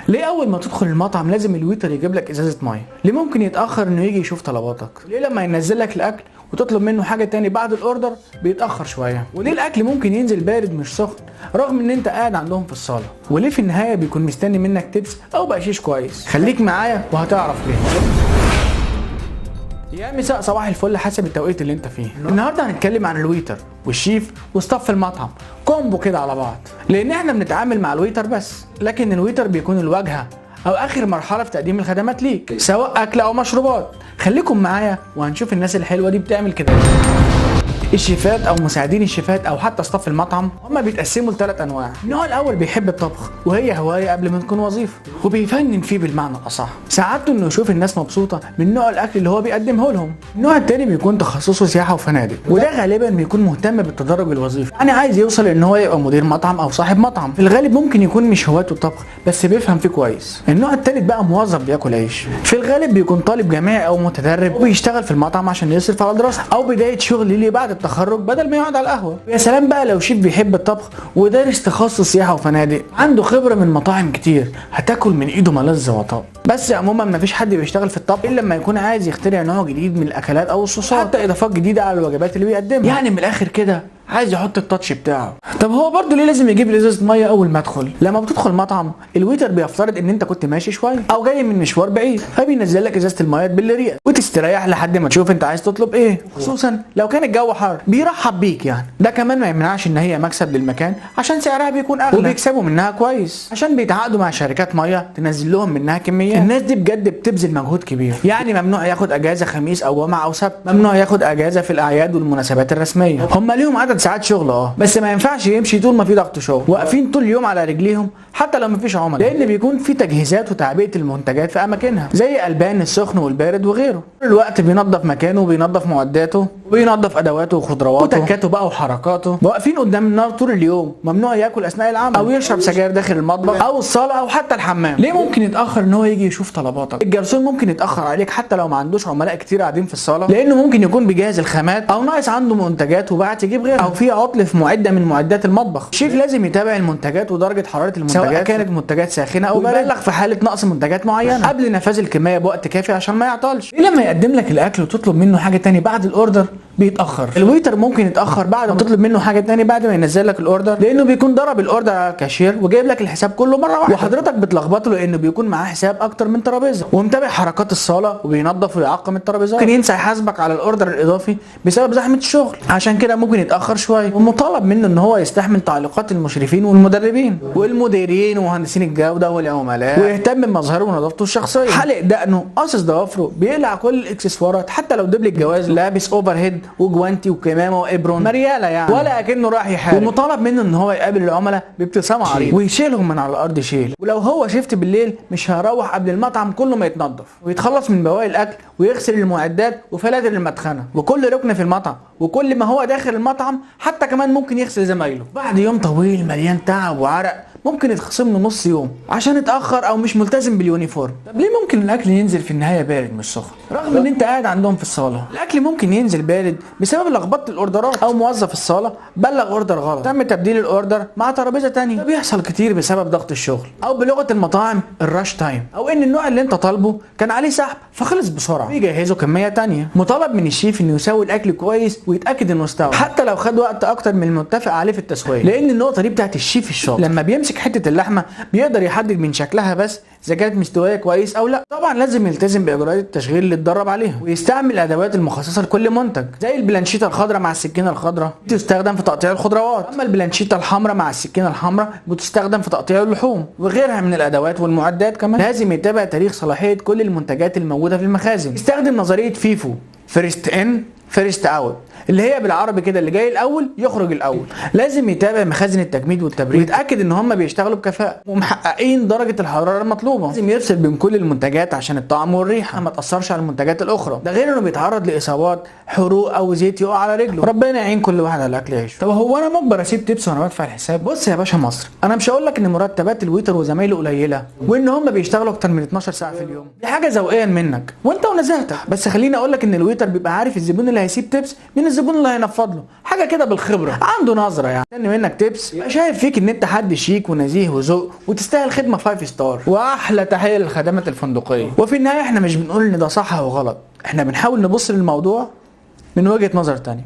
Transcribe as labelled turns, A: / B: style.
A: ليه اول ما تدخل المطعم لازم ال waiter يجيب لك ازازة مية؟ ليه ممكن يتاخر انه يجي يشوف طلباتك؟ ليه لما ينزل لك الاكل وتطلب منه حاجة تاني بعد ال order بيتاخر شوية؟ وليه الاكل ممكن ينزل بارد مش سخن رغم ان انت قاعد عندهم في الصاله؟ وليه في النهاية بيكون مستني منك tips او بقشيش كويس؟ خليك معايا وهتعرف ليه. يا مساء صباح الفل حسب التوقيت اللي انت فيه. النهارده هنتكلم عن ال waiter والشيف و staff المطعم combo كده على بعض، لان احنا بنتعامل مع ال waiter بس، لكن ال waiter بيكون الواجهة او اخر مرحلة في تقديم الخدمات ليك سواء اكل او مشروبات. خليكم معايا وهنشوف الناس الحلوة دي بتعمل كده. الشيفات او مساعدين الشيفات او حتى staff المطعم هما بيتقسموا لثلاث انواع. النوع الاول بيحب الطبخ وهي هواية قبل ما تكون وظيفة، وبيفنن فيه بالمعنى الاصح، سعادته انه يشوف الناس مبسوطة من نوع الاكل اللي هو بيقدمه لهم. النوع الثاني بيكون تخصصه سياحة وفنادق، وده غالبا بيكون مهتم بالتدرج الوظيفي، يعني عايز يوصل ان هو يبقى مدير مطعم او صاحب مطعم. في الغالب ممكن يكون مش هوايته الطبخ بس بيفهم فيه كويس. النوع الثالث بقى موظف بياكل عيش، في الغالب بيكون طالب جامعي او متدرب وبيشتغل في المطعم عشان يصرف على دراسته او بداية شغل ليه بعد التخرج بدل ما يقعد على القهوة. يا سلام بقى لو شيف بيحب الطبخ ودارس تخصص سياحة وفنادق، عنده خبره من مطاعم كتير، هتاكل من ايده ملذ وطاب. بس عموما مفيش حد بيشتغل في الطبخ الا لما يكون عايز يخترع نوع جديد من الاكلات او الصوصات، حتى اضافات جديدة على الوجبات اللي بيقدمها، يعني من الاخر كده عايز يحط ال touch بتاعه. طب هو برضه ليه لازم يجيب لي ازازة مية اول ما ادخل؟ لما بتدخل مطعم ال waiter بيفترض ان انت كنت ماشي شوية او جاي من مشوار بعيد، فبينزل لك ازازة المية تبل ريقك وتستريح لحد ما تشوف انت عايز تطلب ايه، خصوصا لو كان الجو حر بيرحب بيك. يعني ده كمان ما يمنعش ان هي مكسب للمكان عشان سعرها بيكون اغلى وبيكسبوا منها كويس عشان بيتعاقدوا مع شركات مية تنزل لهم منها كميات. الناس دي بجد بتبذل مجهود كبير، يعني ممنوع ياخد اجازه خميس او جمعه او سبت، ممنوع ياخد اجازه في الاعياد والمناسبات الرسمية. هم ليهم عدد ساعات شغل بس ما ينفعش يمشي طول ما في ضغط شغل، واقفين طول اليوم على رجليهم حتى لو مفيش عملاء، لان بيكون في تجهيزات وتعبئه المنتجات في اماكنها زي البان السخن والبارد وغيره. طول الوقت بينظف مكانه وبينظف معداته وبينظف ادواته وخضرواته وتكاته بقى وحركاته. واقفين قدام النار طول اليوم، ممنوع ياكل اثناء العمل او يشرب سجاير داخل المطبخ او الصاله او حتى الحمام. ليه ممكن يتاخر ان هو يجي يشوف طلباتك؟ الجرسون ممكن يتاخر عليك حتى لو ما عندوش عملاء كتير قاعدين في الصاله، لانه ممكن يكون بيجهز الخامات او ناقص عنده منتجات وبعت يجيب غيرها، او في عطل في معده من معدات المطبخ. الشيف لازم يتابع المنتجات ودرجة حرارة المنتجات سواء كانت منتجات ساخنة او باردة، ويبلغ في حاله نقص منتجات معينة قبل نفاذ الكمية بوقت كافي عشان ما يعطلش. لما يقدم لك الاكل وتطلب منه حاجة تاني بعد ال order بيتاخر. ال waiter ممكن يتاخر بعد ما تطلب منه حاجة تاني بعد ما ينزل لك ال order، لانه بيكون ضرب ال order على الكاشير وجايب لك الحساب كله مرة واحدة، وحضرتك بتلخبطه لانه بيكون معاه حساب اكتر من ترابيزة، ومتابع حركات الصاله وبينظف ويعقم الترابيزات. ممكن ينسى يحاسبك على ال order الاضافي بسبب زحمة الشغل، عشان كده ممكن يتاخر شوية. ومطالب منه ان هو يستحمل تعليقات المشرفين والمدربين والمديرين ومهندسين الجودة والعملاء، ويهتم بمظهره ونظافته الشخصية، حلق دقنه، قاصص ضوافره، بيقلع كل الاكسسوارات حتى لو دبل الجواز، لابس overhead وجوانتي وكمامه و apron مرياله يعني ولا اكنه راح يحارب. ومطالب منه ان هو يقابل العملاء بابتسامة عريضة ويشيلهم من على الارض شيل، ولو هو shift بالليل مش هيروح قبل المطعم كله ما يتنظف ويتخلص من بواقي الاكل ويغسل المعدات وفلاتر المدخنه وكل ركن في المطعم وكل ما هو داخل المطعم، حتى كمان ممكن يغسل زمايله. بعد يوم طويل مليان تعب وعرق ممكن يتخصم له نص يوم عشان اتاخر او مش ملتزم بال uniform. طب ليه ممكن الاكل ينزل في النهاية بارد مش سخن رغم ان انت قاعد عندهم في الصاله؟ الاكل ممكن ينزل بارد بسبب لخبطة الاوردرات، او موظف الصاله بلغ order غلط تم تبديل ال order مع ترابيزة ثانية. ده بيحصل كتير بسبب ضغط الشغل، او بلغه المطاعم ال rush time، او ان النوع اللي انت طالبه كان عليه سحب فخلص بسرعة بيجهزوا كمية ثانية. مطالب من الشيف انه يسوي الاكل كويس ويتاكد انه استوى حتى لو خد وقت اكتر من المتفق عليه في التسوية، لان النقطة دي بتاعت الشيف الشاطر. لما بيمسك حتة اللحمة بيقدر يحدد من شكلها بس اذا كانت مستوية كويس او لا. طبعا لازم يلتزم باجراءات التشغيل اللي اتدرب عليها، ويستعمل الادوات المخصصة لكل منتج، زي البلانشيتا الخضراء مع السكينة الخضراء بتستخدم في تقطيع الخضروات، اما البلانشيتا الحمراء مع السكينة الحمراء بتستخدم في تقطيع اللحوم، وغيرها من الادوات والمعدات. كمان لازم يتابع تاريخ صلاحية كل المنتجات الموجودة في المخازن. يستخدم نظرية FIFO، first in first out، اللي هي بالعربي كده اللي جاي الاول يخرج الاول. لازم يتابع مخازن التجميد والتبريد ويتاكد ان هم بيشتغلوا بكفاءة ومحققين درجه الحرارة المطلوبة. لازم يفصل بين كل المنتجات عشان الطعم والريحه ما تاثرش على المنتجات الاخرى، ده غير انه بيتعرض لاصابات حروق او زيت يقع على رجله. ربنا يعين كل واحد على اكل عيشه. طب هو انا مجبر اسيب tips وانا بدفع الحساب؟ بص يا باشا مصر، انا مش هقول لك ان مرتبات ال waiter وزمايله قليله وان هم بيشتغلوا اكتر من 12 ساعة في اليوم، دي حاجة ذوقيا منك وانت ونزاهتك، بس خليني اقول لك ان ال waiter بيبقى عارف الزبون اللي هيسيب tips من الزبون الزبون اللي هينفض له حاجة كده بالخبرة، عنده نظره يعني. مستني منك tips، يبقى شايف فيك ان انت حد شيك ونزيه وذوق وتستاهل خدمة 5 star. واحلى تحية للخدمات الفندقية. وفي النهاية احنا مش بنقول ان ده صح او غلط، احنا بنحاول نبص للموضوع من وجهه نظر تانية.